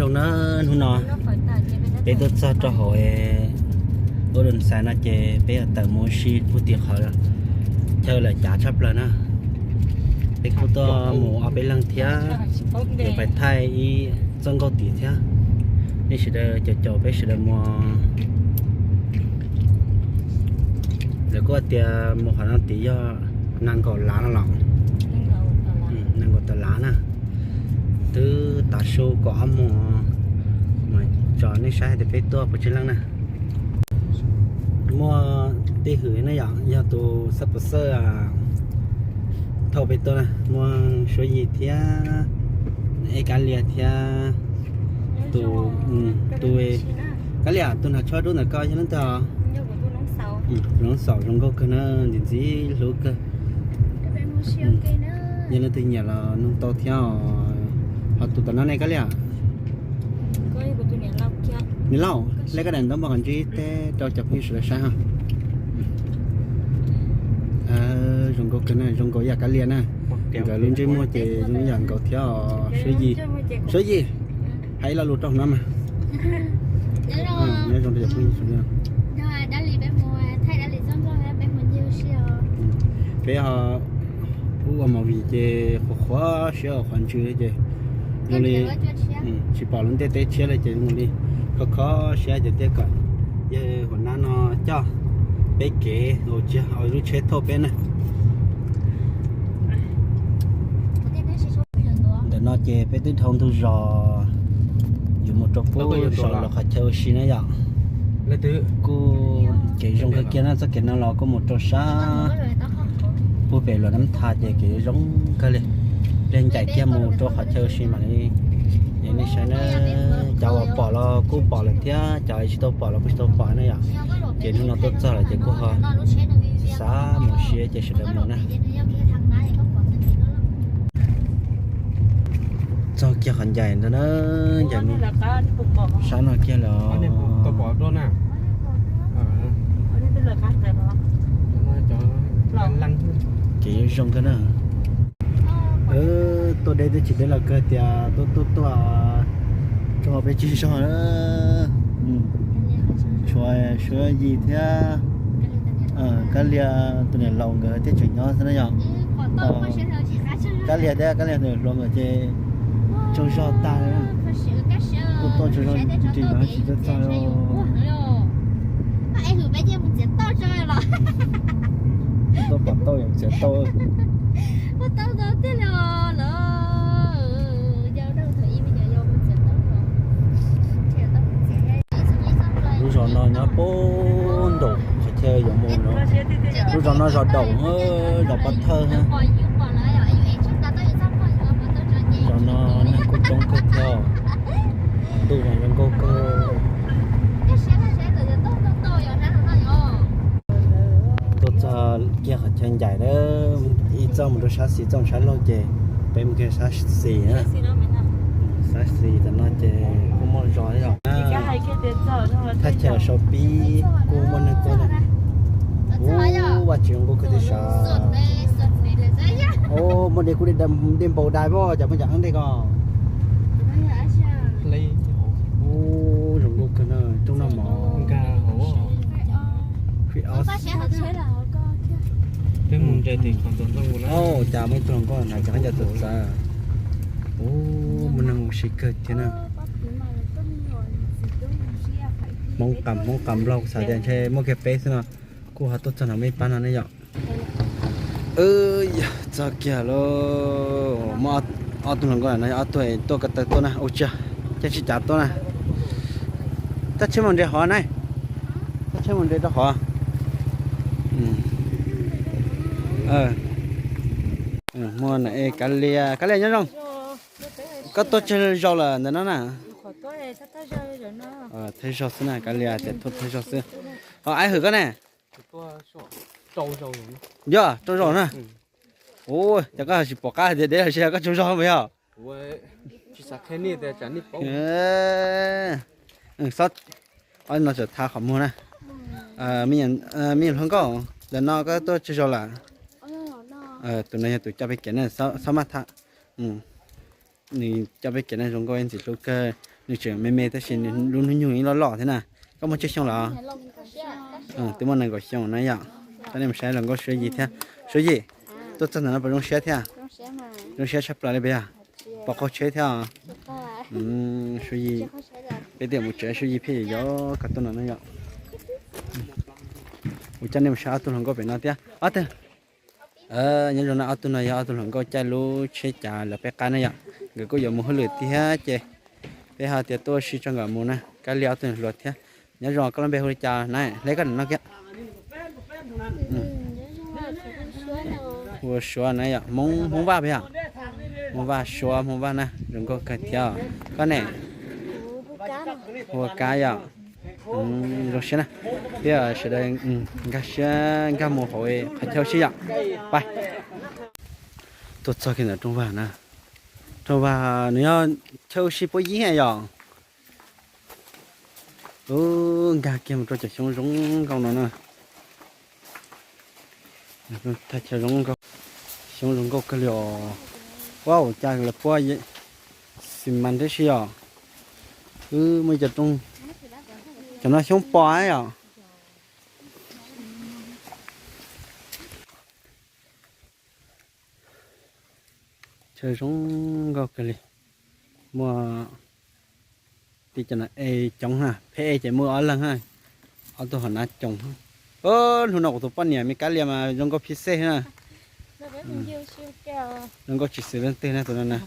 Na, hnub no peb tuaj txog rau hauv ua Doo Xais no ces peb yuav tawm mus ua si puag tim qhov chaw lawm cav tshaj plaws na. Peb kuj tuaj mus ob peb leeg thiab, ces pais thaij ib txoj nkauj tid thiab. Nej sawv daws caum caum peb sawv daws mus. Lawv kuj tias mus qhov no tid yog nees nkaum lab no los, nees nkaum tawm lab na. Twb tav su kaum ob moos mas tso nej saib hais tias peb tuaj puas tsawg leej na. Muaj tej hwm na yom, yog tus xab pov xawj thauj peb tuaj na, muaj Suab Yis thiab, Ej Kab Lias thiab, tus, tus Kab Lias, tus hnav tsho dub ntawm ko yog leej twg? Hloov Xaum zoo nkauj kawg na, ntxim ntxim hlub kawg. Yog leej twg nyiam los nug tau thiab. Ho tus tom no ne Kab Lias? Niam Lauj, lej koj daim ntaub npog qhov ntsib teb rau cov phooj ywg sawv daws saib ha. Zoo nkauj kawg na, zoo nkaus yam Kab Lias na. Nkawd lub ntsej muag ces zoo yam nkaus thiab os. Suab Yis, hais ib lo lus rau hauv no mas. Nyob zoo rau cov phooj ywg sawv daws. Peb ho ua movie ces qhuav qhuav siab qhuav ntsws ces zoo li tsis pom lub ntiaj teb tshiab li ces zoo li kho kho siab ces thiaj kom yawg huas nab no coj peb kev, lub tsheb thauj peb na. Ntawm no ces peb twb dhau ntug zos yuav mus rau pub saum los qhov chaw ua si na yom. Kuj kev zoo kawg kiag na, txoj kev no los kuj mus rau sab pub pem Luam Nab Tha ces kev zoo kawg li. Pliag ncaim kiag mus rau qhov chaw ua si mam li. Es nej saib na, cov uas pom los kuj pom lawm thiab, cov tsis tau pom los kuj tsis tau pom na yom. Ces hnub no tuaj txog lawm ces kuj ho xav mus ua si ces sawv daws mus na. Txog kiag qhov ncais ntawd na, ncais mus sab no kiag lawm. Kev zoo kawg na. Tuaj deb twb tsis deb los kawg tias tuaj tuaj tuaj tso peb tsib zog na. Tshuav Suab Yis thiab Kab Lias tus niam laus nkawd thiaj tseem nyob xwb na yom. Kab Lias thiab Kab Lias tus niam hluas nkawd ces tsaug zog tag. Tuaj tuaj tsaug zog nrig no tsis tuaj txog. Tuaj pom tauj yog txiav tauj. Lub zos no nyob puag nraum qhov chaw yuav mus no. Lub zos no zos Daum, zos pov thawj. Zos no neeg kuj coob kawg thiab. Ntuj mas zoo nkauj kawg. Tuaj txog kiag qhov chaw ncaim na, ib txoj mus rau sab xis, txoj sab laug ces peb mus kiag sab xis na. Sab xis tam no ces kuj muaj zos yom. Thaj chaw sau pib kuj muaj neeg tuaj na. Ua tsis zoo nkauj kawg tiag sav. Muaj dej kuj dej npau dai pom, cas muaj cov eeb dej ko. Zoo nkauj kawg na, rooj noj mov. Cas muaj ib tug hluas nkauj hnav cov khaub ncaws txawv txawv. Ub, muaj neeg ua si kawg thiab na. Hmoob qas Hmoob qas Nplog xav tias ntshe muaj kiag peb xwb no, kuj ho tuaj txog nram mej pab no ne yom. Txog kiag lauj, muaj ob tug hluas nkauj no, ob tug tuaj ko taw tuaj na, ua tsia, caij tsheb cav tuaj na. Tab tsheb mus nres hov na, tab tsheb mus nres rau hov. Muaj na, Kab Lias, Kab Lias nyob zoo. Koj tuaj tsawg zaus lawm ntawm no na? Thawj zaug xwb na, Kab Lias tias tuaj thawj zaug xwb. Ho Aib Hwm koj ne? Yog rau zaus na. Ub, cas koj tsis pom qab tias deb los sis koj tsaug zog mas yog? No tseem thav qhov muag na. Me nyuam hluas nkauj, ntawm no koj tuaj tsawg zaus lawm? Tus no yog tus coj peb kev na, xob maj tham. Nws coj peb kev na, zoo nkauj ntxim hlub kawg. Nws tseem me me tab sis nws lub hnub nyoog ib loj loj thiab na. Koj muaj tsawg xyoo lawm? Twb muaj nees nkaum xyoo na yom. Coj nej mus saib hluas nkauj Suav Yim thiab. Suav Yim, tuaj txog ntawm no puas zoo siab thiab? Zoo siab tshaj plaws li puas yog? Pom qaug tsheb thiab os. Suav Yim, peb twb mus tsev Suav Yim pheej yuav kom tuaj no na yom. Kuv coj nej mus saib ob tug hluas nkauj pem no thiab. Ob tug, nyob zoo na, ob tug no yog ob tug hluas nkauj caij lub tsheb cav lawv peb qab na yom. Nkawd kuj yuav mus hauj lwm thiab ces peb ho tias tuaj ua si tso nkawd mus na. Kab Lia ob tug hluas thiab. Nyob zoo, koj lub npe hu li cas na? Hle koj no kiag. Hu ua Suav na yom, Hmoob, Hmoob Vaj puas yog? Hmoob Vaj, Suav Hmoob Vaj na, zoo nkauj kawg thiab. Koj ne? Hu ua Kab yom. Zoo siab na. Thiab sawv daws nkag siab nkag mus hauv qhov chaw ua si yom. Pais. Tuaj txog kiag ntawm rooj vag na. Rooj vag nws yog chaw ua si puab yib yom. Nkag kiag mus rau cov xyoob zoo nkauj no na. Thaj chaw zoo nkauj, xyoob zoo nkauj kawg li os. Ua cas lawv puab xi mas tib si os. Wb muaj ib co rooj, cov no xyoob pos yom. Chaw zoo nkauj kawg li. Muaj tib co no e coob na, peb e ces muaj ob leeg na. Ob tug hauv nab coos. Hnub no kuv tus poj niam me Kab Lia mas zoo nkauj phij xej na. Zoo nkauj tsis xws leej twg na tus no na.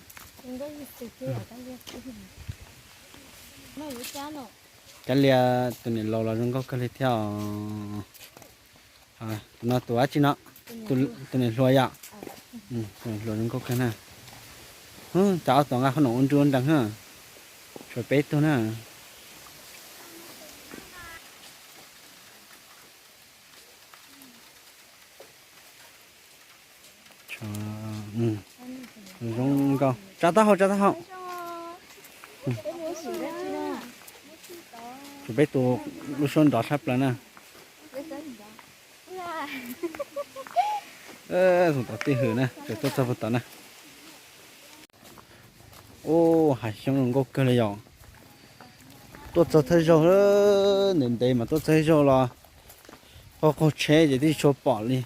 Kab Lia tus niam laus los zoo nkauj kawg li thiab os. Tus no tus dab tsi no? Tus niam hluas yom. Tus niam hluas zoo nkauj kawg na. Cas ob tug nqa qhob noom ua nruj ua nrees na. Tshuav peb tug na. Zoo nkauj, tsa taub hau, tsa taub hau. Tshuav peb tus lub suab nrov tshaj plaws na. Tus tod tij hwm na, tseem tuaj txog puag tom na. Ub, hav xyoob zoo nkauj kawg li yom. Tuaj txog thawj zaug, ntev ntev mas tuaj txog thawj zaug los qaug qaug tsheb ces twb tsis tshua pom li.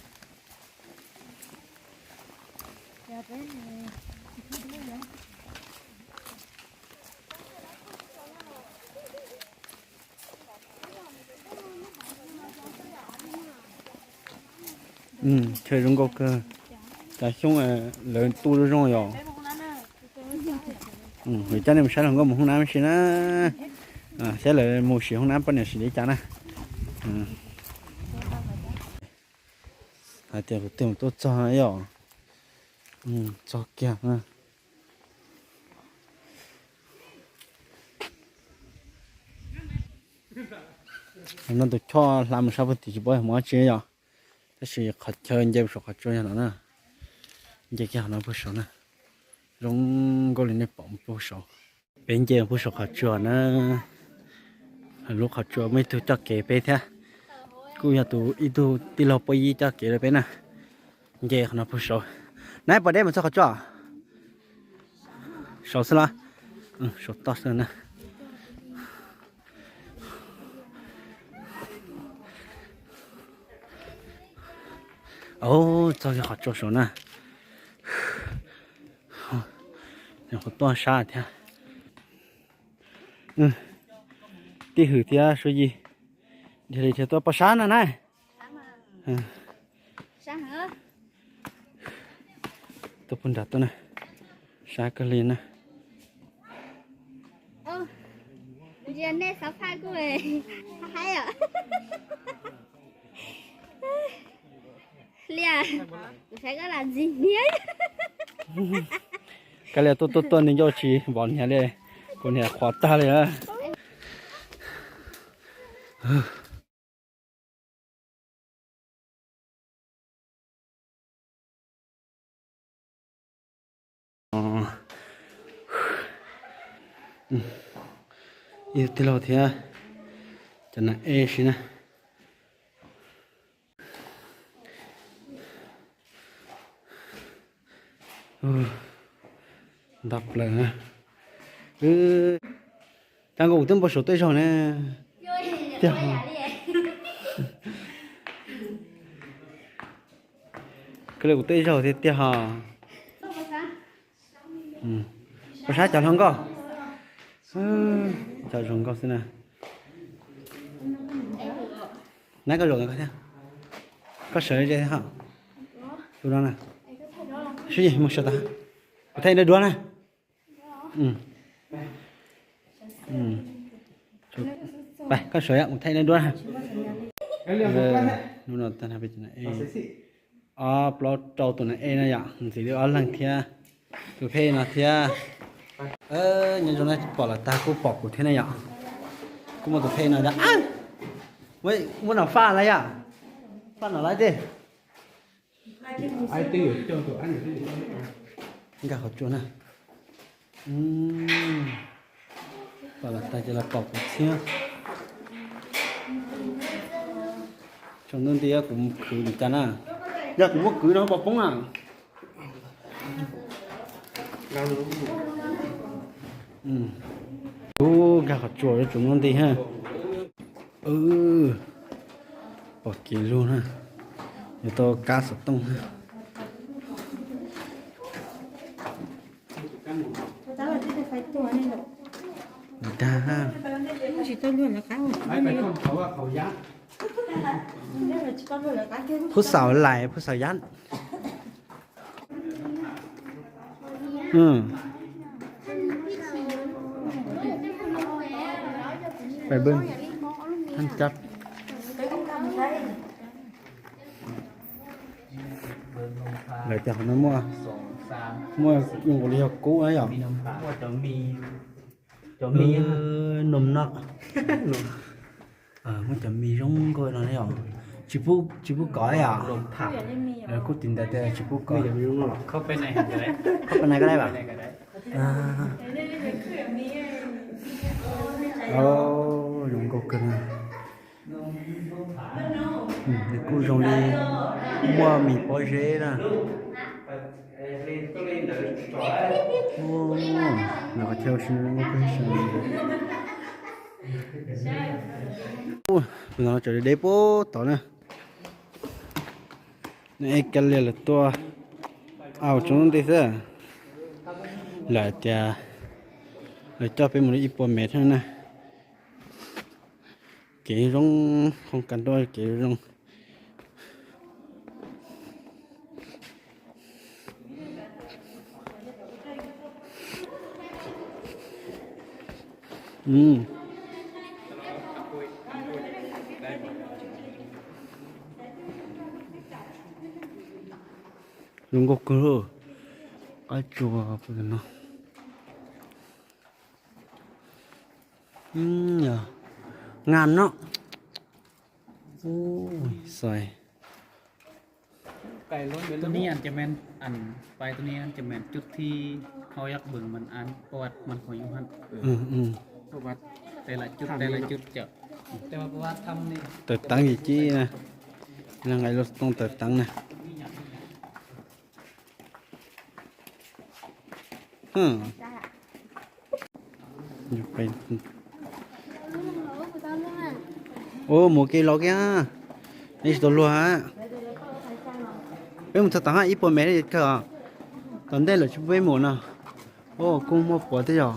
Chaw zoo nkauj kawg, cov xyoob lawv tu zoo zoo yom. Coj nej mus saib hluas nkauj mus hoob nab me ntsis na. Saib lawv mus sim hoob nab poj niam sim li cas na. Hais tias kuv twb mus tuaj txog yom. Txog kiag na. No tus choj hla mus sab puag tim tsis paub yog mus dab tsi yom. Tab sis qhov chaw nce mus saum qhov tsua yog no na. Nce kiag no puag saud na. Zoo nkauj li nej pom puag saud. Peb nce puag saum qhov tsua na. Lub qhov tsua muaj ib tug coj kev peb thiab. Kuj yog tus ib tug tij laug puab yib coj kev rau peb na. Nce qhov no puag saud. Nab puas deb mus txog qhov tsua? Saud xwb los? Saud toj xwb na. Txog kiag qhov tsua saud na. Qhov tuaj sab thiab. Tij Hwm thiab Suav Yim dhia li dhia tuaj pom sab no na. Tuaj puag nram tuaj na. Sab kawg li na. Kab Lia tuaj tuaj tuaj nws ncauj tsis npom hniav li, kuv hniav qhuav tag li na. Ib tij laug thiab, cov no ib si na. Ntog plaws na. Wb Nkauj kuv twb npau suav tej zaug na. Tiag. Koj li kuv tej zaug tiag tiag ho. Pos sab cov hluas nkauj. Cov zoo nkauj xwb na. Nab koj zaum koj thiab. Koj sawv ze thiab ho. Tus no na. Sub yis mus sawv tas. Kuv thaij nej duab na. Koj sawv, kuv thaij nej duab na. Hnub no tag na peb tus na e, ob plaub rau tus na e na yom, ntxiv li ob leeg thiab. Tus phej no thiab. Nyob zoo na, pom los tag kuj pom kuv thiab na yom. Kuj muaj tus phej no, muab nom faj lawm yom. Faj nom lawm tej. Nkag qhov tsua na. Pom los tag ces los pom kuv thiab. Tsaus ntuj nti kuv mus kwv mus cas na. Yog kuv muab kwv no pom poob na. Ub, nkag qhov tsua tsaus ntuj nti ha. Pom kev lug na. Yuav tau kab xov tooj na. Dag. Phub xaum lais, phub xaum yab. Pais peb, thaj cab. Lawv tias qhov no muaj, muaj zoo nkaus li yog kub na yom. Num no. Muaj cov mis zoo nkauj no ne yom. Tsis pub kov yom. Lawv kuj tis ntawv tias tsis pub kov. Khob peb nai koj dai pas? Zoo nkauj kawg. Nws kuj zoo li muaj mis pob zeb na. Lawv qhov chaw ua si muaj kawg. Tus no tseem deb puag tod na. Nws ib kav liam lawv tuaj, au tsaus ntuj nti xwb. Lawv tias lawv coj peb mus li ib puas mev thiab na. Kev zoo, qhov kaj nruab kev zoo. Zoo nkauj kawg, qab tsuas no. Nqa no. Tus no ces, tus no ces men cub thi hau yaj bwm man an, tawm teeb yim cib na, nqa lub tooj tawm teeb na. Ua mus kev los kiag, nej tsis tau luag. Peb mus txog tom hab ib puas mev kawg, tom ntej lawm tsis pub peb mus no. Kuj muaj puav thiab yog.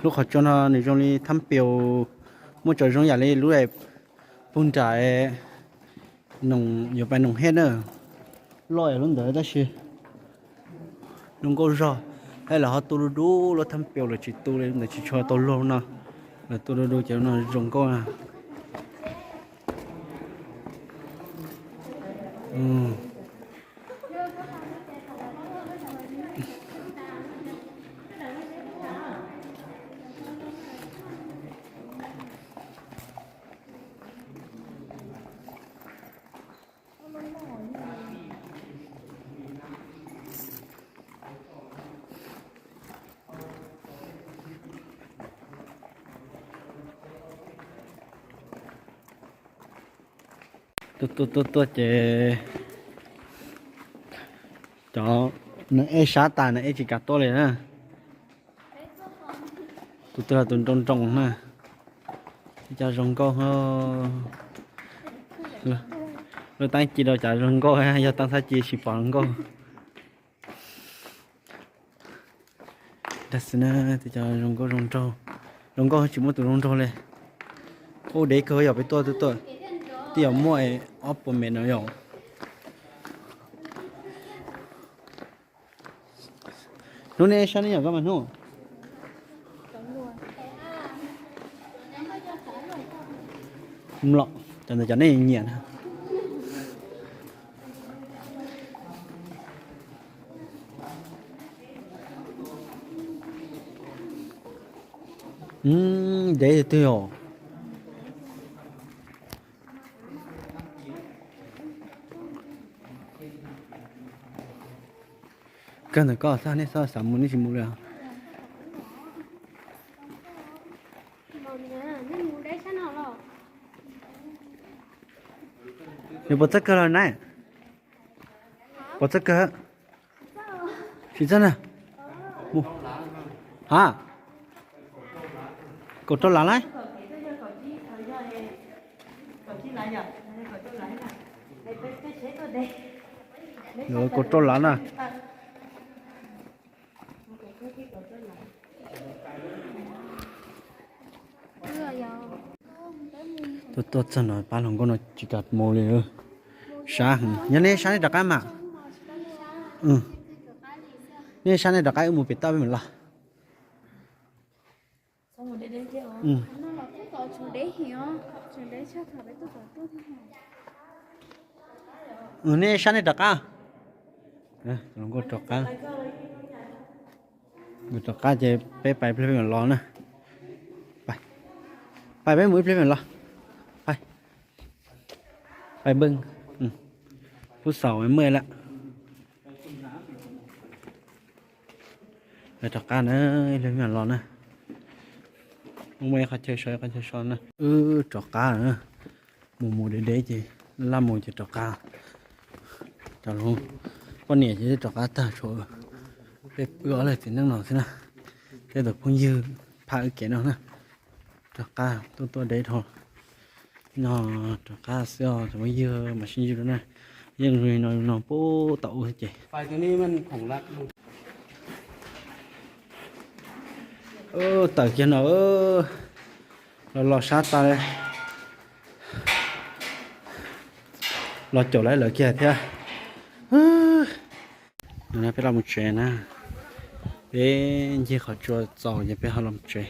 Lub qhov tsua no nws zoo li thab pias, muaj tsoom zoo yam li lub pug nram yuav pais Noom Hej na. Loj yam lub ntawd tab sis zoo nkauj zog. Hab lawv ho tu du du lub thab pias, lawv tsis tu li ntawd tsis tshua tau luag no. Lawv tu du du ces no zoo nkauj. Tuaj tuaj tuaj tuaj ces Cov nws ej sab tas nws ej tsis kam tuaj li na. Tus twg los tus nroo nroo na. Cov zoo nkauj. Lub teeb ci rau cov zoo nkauj, yog teeb thaj ci tsis pom zoo nkauj. Dag xwb na, cov zoo nkauj zoo nraug, zoo nkauj tsis muaj tus zoo nraug li. Ub, dev kawg yog peb tuaj twb tuaj, twb yog muaj ob puas mev no yom. Hnub nej sab nej yog koj mas hnub. Mlom, cov ntawd cov nej nyiam na. Dev twg os. Kawg ntawm koj xwb, nej xav mus nej tsis mus li. Nws puas txawj kawg los na? Puas txawj kawg? Tsis txawj na. Ha, kaum rau lav na. Kaum rau lav na. Tuaj tuaj txog no pab hluas nkauj no tsis kam mus li. Sab heev, yog nej sab nej rov qab mas. Nej sab nej rov qab, wb mus pem toj peb mus los. Nej sab nej rov qab. Hluas nkauj rov qab. Rov qab ces peb pais ib pliag peb mam los na. Pais, peb mus ib pliag peb mam los. Pais, pais Pub Xaus muaj lawm. Rov qab na, ib pliag peb mam los na. Muaj ib qhov chaw so, ib qhov chaw so na. Wb rov qab na. Mus mus dev dev ces laj mus ces rov qab. Cov poj niam ces twb rov qab tag, tshuav peb wb ob leeg txiv neej no xwb na. Peb tus phooj ywg phaj wb kev no na. Rov qab tuaj tuaj dev dhau. No rov qab xwb os cov phooj ywg, mas sib ntsib dua na. Yeej li no no puag tom ub ces. Tawm kiag no, los los sab tas li. Los caum lawv lawv kiag thiab. No peb los mus tsev na. Peb ncig qhov tsua txaus ces peb ho los tsev.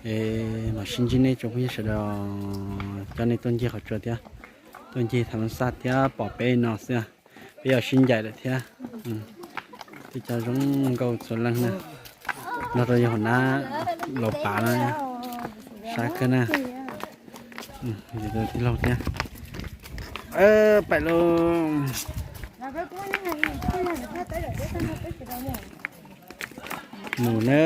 Es mam sib ntsib nej tsoom phooj ywg sawv daws, coj nej tuaj ncig qhov tsua thiab, tuaj ncig tham lub xaj thiab pom peb no xwb. Peb yuav sib ncaim lawm thiab. Tej cov zoo nkauj txhua leej na. Nrog rau yog hauv nab laus pav na, sab kawg na. Tij laug thiab. Pais lauj. Mus na,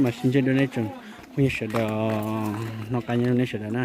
mas sib ntsib dua nej tsoom phooj ywg sawv daws, noj qab nyob zoo nej sawv daws na.